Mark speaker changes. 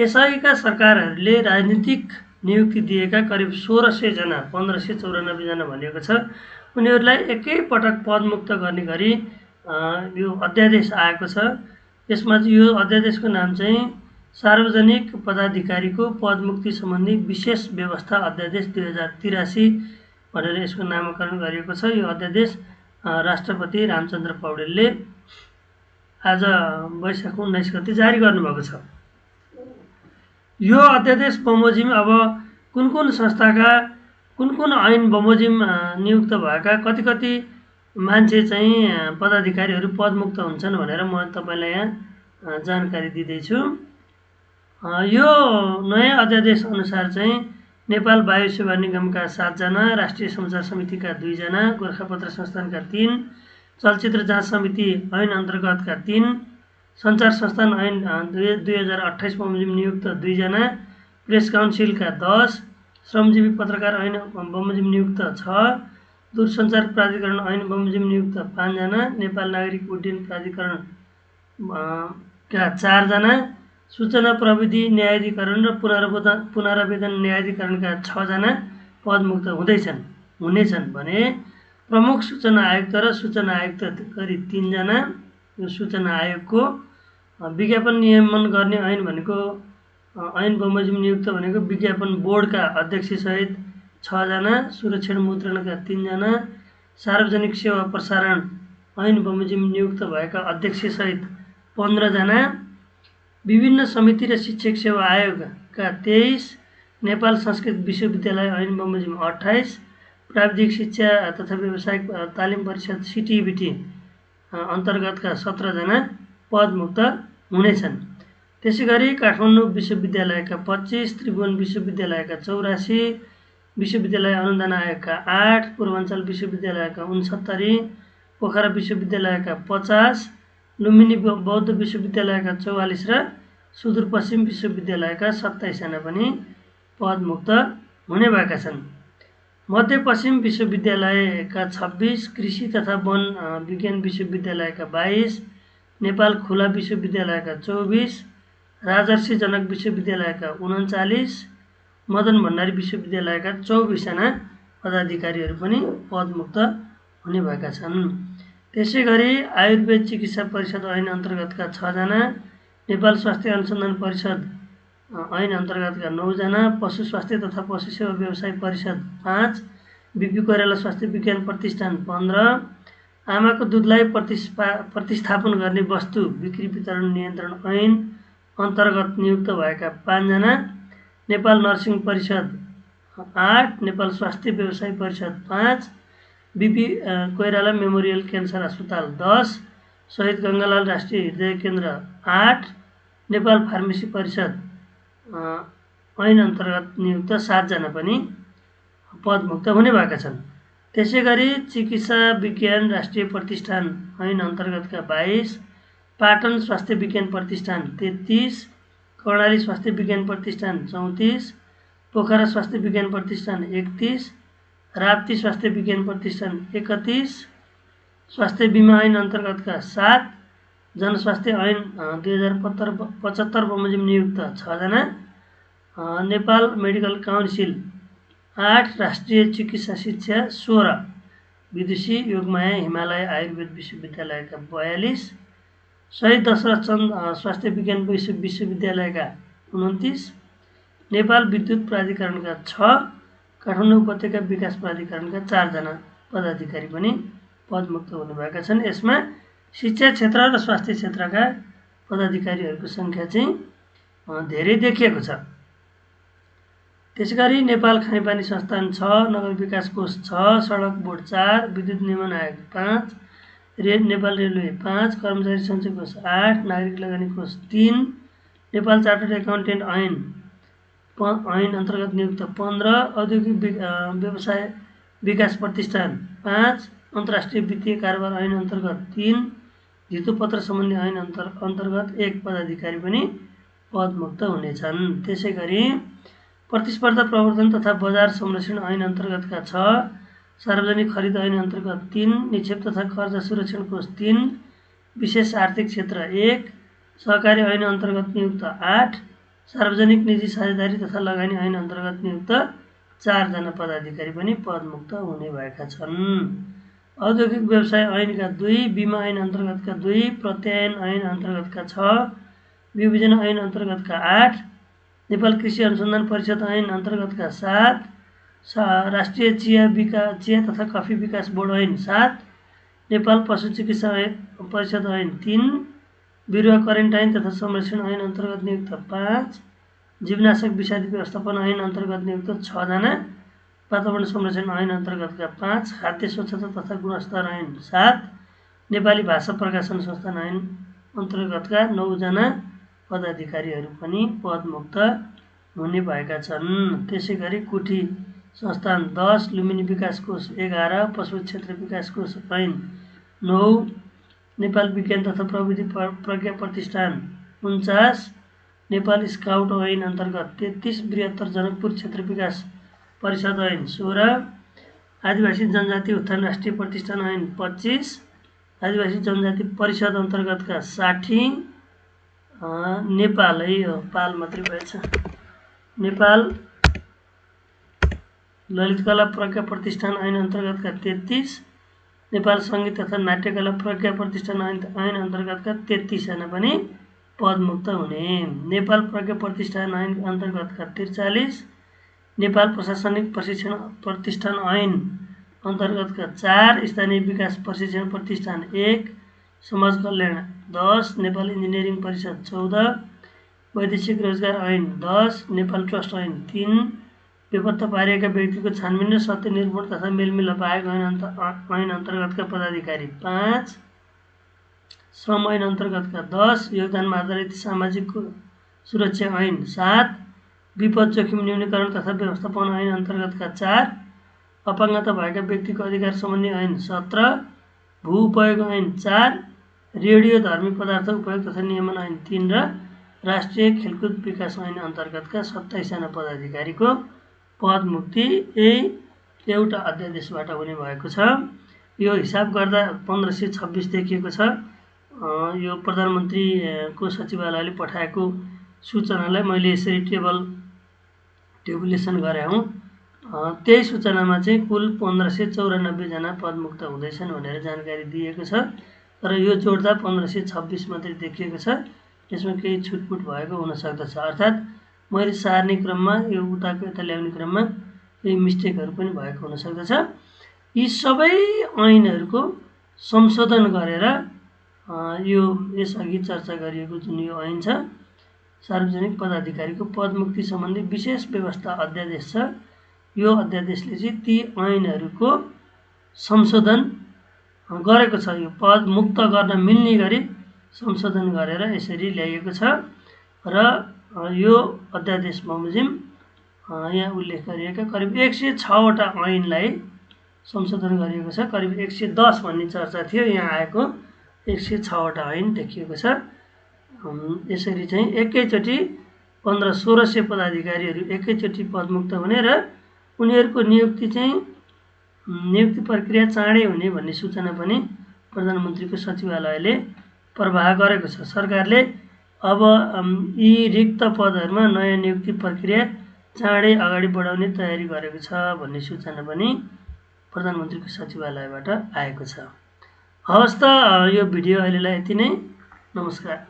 Speaker 1: यसअघिका सरकारहरूले राजनीतिक नियुक्ति दिएका करिब 1600 जना 1594 जना भनिएको छ उनीहरूलाई एकै पटक पदमुक्त गर्ने गरी यो अध्यादेश आएको छ। यसमा चाहिँ यो अध्यादेशको नाम चाहिँ सार्वजनिक पदाधिकारीको पदमुक्ति सम्बन्धी विशेष व्यवस्था अध्यादेश 2083 भनेर यसको नामकरण गरिएको छ। यो अध्यादेश राष्ट्रपति रामचन्द्र पौडेलले आज वैशाख 19 गते जारी गर्नुभएको छ। यो अध्यादेश बमोजिम अब कुन संस्थाका कुन ऐन बमोजिम नियुक्त भएका कति मान्छे चाहिँ पदाधिकारीहरू पदमुक्त हुन्छन् भनेर म तपाईलाई यहाँ जानकारी दिँदैछु। यो नयाँ अध्यादेश अनुसार चाहिँ नेपाल वायु सेवा निगमका 7 जना, राष्ट्रिय समाचार समितिका 2 जना, गोरखापत्र संस्थानका 3, चलचित्र जाँच समिति ऐन अन्तर्गतका 3, सञ्चार संस्थान ऐन 2028 बमोजिम नियुक्त 2 जना, प्रेस काउन्सिलका 10, श्रमजीवी पत्रकार ऐन बमोजिम नियुक्त 6, दूरसञ्चार प्राधिकरण ऐन बमोजिम नियुक्त 5 जना, नेपाल नागरिक उड्डयन प्राधिकरण का 4 जना, सूचना प्रविधि न्यायाधिकरण र पुनरावेदन न्यायाधिकरणका 6 जना पदमुक्त हुनेछन् भने प्रमुख सूचना आयुक्त र सूचना आयुक्त गरी 3 जना। यो सूचना आयोगको विज्ञापन नियमन गर्ने ऐन भनेको ऐन बमोजिम नियुक्त भनेको विज्ञापन बोर्डका अध्यक्ष सहित 6 जना, सुरक्षण मुद्रणका 3 जना, सार्वजनिक सेवा प्रसारण ऐन बमोजिम नियुक्त भएका अध्यक्ष सहित 15 जना, विभिन्न समिति र शिक्षक सेवा आयोगका 23, नेपाल संस्कृत विश्वविद्यालय ऐन बमोजिम 28, प्राविधिक शिक्षा तथा व्यावसायिक तालिम परिषद सिटिबिटी अन्तर्गतका 17 जना पदमुक्त हुनेछन्। त्यसैगरी काठमाडौँ विश्वविद्यालयका 25, त्रिभुवन विश्वविद्यालयका 84, विश्वविद्यालय अनुदान आयोगका 8, पूर्वाञ्चल विश्वविद्यालयका 69, पोखरा विश्वविद्यालयका 50, लुम्बिनी बौद्ध विश्वविद्यालयका 44 र सुदूरपश्चिम विश्वविद्यालयका 27 जना पनि पदमुक्त हुने भएका छन्। मध्यपश्चिम विश्वविद्यालयका 26, कृषि तथा वन विज्ञान विश्वविद्यालयका 22, नेपाल खुला विश्वविद्यालयका 24, राजर्षि जनक विश्वविद्यालयका 39, मदन भण्डारी विश्वविद्यालयका 24 जना पदाधिकारीहरू पनि पदमुक्त हुने भएका छन्। त्यसैगरी आयुर्वेद चिकित्सा परिषद ऐन अन्तर्गतका 6 जना, नेपाल स्वास्थ्य अनुसन्धान परिषद ऐन अन्तर्गतका 9 जना, पशु स्वास्थ्य तथा पशु सेवा व्यवसाय परिषद 5, बिपी कोइराला स्वास्थ्य विज्ञान प्रतिष्ठान 15, आमाको दुधलाई प्रतिस्थापन गर्ने वस्तु बिक्री वितरण नियन्त्रण ऐन अन्तर्गत नियुक्त भएका 5 जना, नेपाल नर्सिङ परिषद 8, नेपाल स्वास्थ्य व्यवसाय परिषद 5, बिपी कोइराला मेमोरियल क्यान्सर अस्पताल 10, शहीद गङ्गालाल राष्ट्रिय हृदय केन्द्र 8, नेपाल फार्मेसी परिषद ऐन अन्तर्गत नियुक्त 7 जना पनि पदमुक्त हुने भएका छन्। त्यसैगरी चिकित्सा विज्ञान राष्ट्रिय प्रतिष्ठान ऐन अन्तर्गतका 22, पाटन स्वास्थ्य विज्ञान प्रतिष्ठान 33, कर्णाली स्वास्थ्य विज्ञान प्रतिष्ठान 34, पोखरा स्वास्थ्य विज्ञान प्रतिष्ठान 31, राप्ती स्वास्थ्य विज्ञान प्रतिष्ठान 31, स्वास्थ्य बिमा ऐन अन्तर्गतका 7, जनस्वास्थ्य ऐन 2075 बमोजिम नियुक्त 6 जना, नेपाल मेडिकल काउन्सिल 8, राष्ट्रिय चिकित्सा शिक्षा 16, विदुषी योगमाया हिमालय आयुर्वेद विश्वविद्यालयका 42, शहीद दशरथ चन्द स्वास्थ्य विज्ञान विश्वविद्यालयका 29, नेपाल विद्युत प्राधिकरणका 6, काठमाडौँ उपत्यका विकास प्राधिकरणका 4 जना पदाधिकारी पनि पदमुक्त हुनुभएका छन्। यसमा शिक्षा क्षेत्र र स्वास्थ्य क्षेत्रका पदाधिकारीहरूको सङ्ख्या चाहिँ धेरै देखिएको छ। त्यसैगरी नेपाल खानेपानी संस्थान 6, नगर विकास कोष 6, सडक बोर्ड 4, विद्युत निर्माण आयोग 5, नेपाल रेलवे 5, कर्मचारी सञ्चय कोष 8, नागरिक लगानी कोष 3, नेपाल चार्टर्ड एकाउन्टेन्ट ऐन अन्तर्गत नियुक्त 15, औद्योगिक व्यवसाय विकास प्रतिष्ठान 5, अन्तर्राष्ट्रिय वित्तीय कारोबार ऐन अन्तर्गत 3, धितोपत्र सम्बन्धी ऐन अन्तर्गत 1 पदाधिकारी पनि पदमुक्त हुनेछन्। त्यसैगरी प्रतिस्पर्धा प्रवर्धन तथा बजार संरक्षण ऐन अन्तर्गतका 6, सार्वजनिक खरिद ऐन अन्तर्गत 3, निक्षेप तथा कर्जा सुरक्षण कोष 3, विशेष आर्थिक क्षेत्र 1, सहकारी ऐन अन्तर्गत नियुक्त 8, सार्वजनिक निजी साझेदारी तथा लगानी ऐन अन्तर्गत नियुक्त 4 जना पदाधिकारी पनि पदमुक्त हुने भएका छन्। औद्योगिक व्यवसाय ऐनका 2, बिमा ऐन अन्तर्गतका 2, प्रत्यायन ऐन अन्तर्गतका 6, विभोजन ऐन अन्तर्गतका 8, नेपाल कृषि अनुसन्धान परिषद ऐन अन्तर्गतका 7, राष्ट्रिय चिया तथा कफी विकास बोर्ड ऐन 7, नेपाल पशु चिकित्सा परिषद ऐन 3, बिरुवा क्वारेन्टाइन तथा संरक्षण ऐन अन्तर्गत नियुक्त 5, जीवनाशक विषादी व्यवस्थापन ऐन अन्तर्गत नियुक्त 6 जना, वातावरण संरक्षण ऐन अन्तर्गतका 5, खाद्य स्वच्छता तथा गुणस्तर ऐन 7, नेपाली भाषा प्रकाशन संस्थान ऐन अन्तर्गतका 9 जना पदाधिकारीहरू पनि पदमुक्त हुने भएका छन्। त्यसैगरी कुठी संस्थान 10, लुम्बिनी विकास कोष 11, पशु क्षेत्र विकास कोष ऐन 9, नेपाल विज्ञान तथा प्रविधि प्रज्ञा प्रतिष्ठान 49, नेपाल स्काउट ऐन अन्तर्गत 33, बृहत्तर जनकपुर क्षेत्र विकास परिषद ऐन 16, आदिवासी जनजाति उत्थान राष्ट्रिय प्रतिष्ठान ऐन 25, आदिवासी जनजाति परिषद अन्तर्गतका 60, नेपाल है पाल मात्रै भएछ, नेपाल ललितकला प्रज्ञा प्रतिष्ठान ऐन अन्तर्गतका 33, नेपाल सङ्गीत तथा नाट्यकला प्रज्ञा प्रतिष्ठान ऐन अन्तर्गतका 33 जना पनि पदमुक्त हुने। नेपाल प्रज्ञा प्रतिष्ठान ऐन अन्तर्गतका 43, नेपाल प्रशासनिक प्रशिक्षण प्रतिष्ठान ऐन अन्तर्गतका 4, स्थानीय विकास प्रशिक्षण प्रतिष्ठान 1, समाज कल्याण 10, नेपाल इन्जिनियरिङ परिषद 14, वैदेशिक रोजगार ऐन 10, नेपाल ट्रस्ट ऐन 3, बेपत्ता पारिएका व्यक्तिको छानबिन र सत्य निरूपण तथा मेलमिलाप आयोग ऐन अन्तर्गतका पदाधिकारी 5, श्रम ऐन अन्तर्गतका 10, योगदानमा आधारित सामाजिक सुरक्षा ऐन 7, विपद जोखिम न्यूनीकरण तथा व्यवस्थापन ऐन अन्तर्गतका 4, अपाङ्गता भएका व्यक्तिको अधिकार सम्बन्धी ऐन 17, भू उपयोग ऐन 4, रेडियो धर्मी पदार्थ उपयोग तथा नियमन ऐन 3 र राष्ट्रिय खेलकुद विकास ऐन अन्तर्गतका 27 जना पदाधिकारीको पदमुक्ति यही एउटा अध्यादेशबाट हुने भएको छ। यो हिसाब गर्दा 1526 देखिएको छ। यो प्रधानमन्त्रीको सचिवालयले पठाएको सूचनालाई मैले यसरी टेबुलेसन गरे हुँ। त्यही सूचनामा चाहिँ कुल 1594 जना पदमुक्त हुँदैछन् भनेर जानकारी दिएको छ, तर यो जोड्दा 1526 मात्रै देखिएको छ। यसमा केही छुटपुट भएको हुन सक्दछ, अर्थात् मैले सार्ने क्रममा यो उताको यता ल्याउने क्रममा केही मिस्टेकहरू पनि भएको हुन सक्दछ। यी सबै ऐनहरूको संशोधन गरेर यो यसअघि चर्चा गरिएको जुन यो ऐन छ सार्वजनिक पदाधिकारीको पदमुक्ति सम्बन्धी विशेष व्यवस्था अध्यादेश छ, यो अध्यादेशले चाहिँ ती ऐनहरूको संशोधन गरेको छ। यो पद मुक्त गर्न मिल्ने गरी संशोधन गरेर यसरी ल्याइएको छ र यो अध्यादेश बमोजिम यहाँ उल्लेख गरिएका करिब 106 वटा ऐनलाई संशोधन गरिएको छ। करिब 110 भन्ने चर्चा थियो, यहाँ आएको 106 वटा ऐन देखिएको छ। यसरी चाहिँ एकैचोटि 1500-1600 पदाधिकारीहरू एकैचोटि पदमुक्त हुने र उनीहरूको नियुक्ति चाहिँ नियुक्ति प्रक्रिया चाँडै हुने भन्ने सूचना पनि प्रधानमन्त्रीको सचिवालयले प्रवाह गरेको छ। सरकारले अब यी रिक्त पदहरूमा नयाँ नियुक्ति प्रक्रिया चाँडै अगाडि बढाउने तयारी गरेको छ भन्ने सूचना पनि प्रधानमन्त्रीको सचिवालयबाट आएको छ। हवस् त, यो भिडियो अहिलेलाई यति नै। नमस्कार।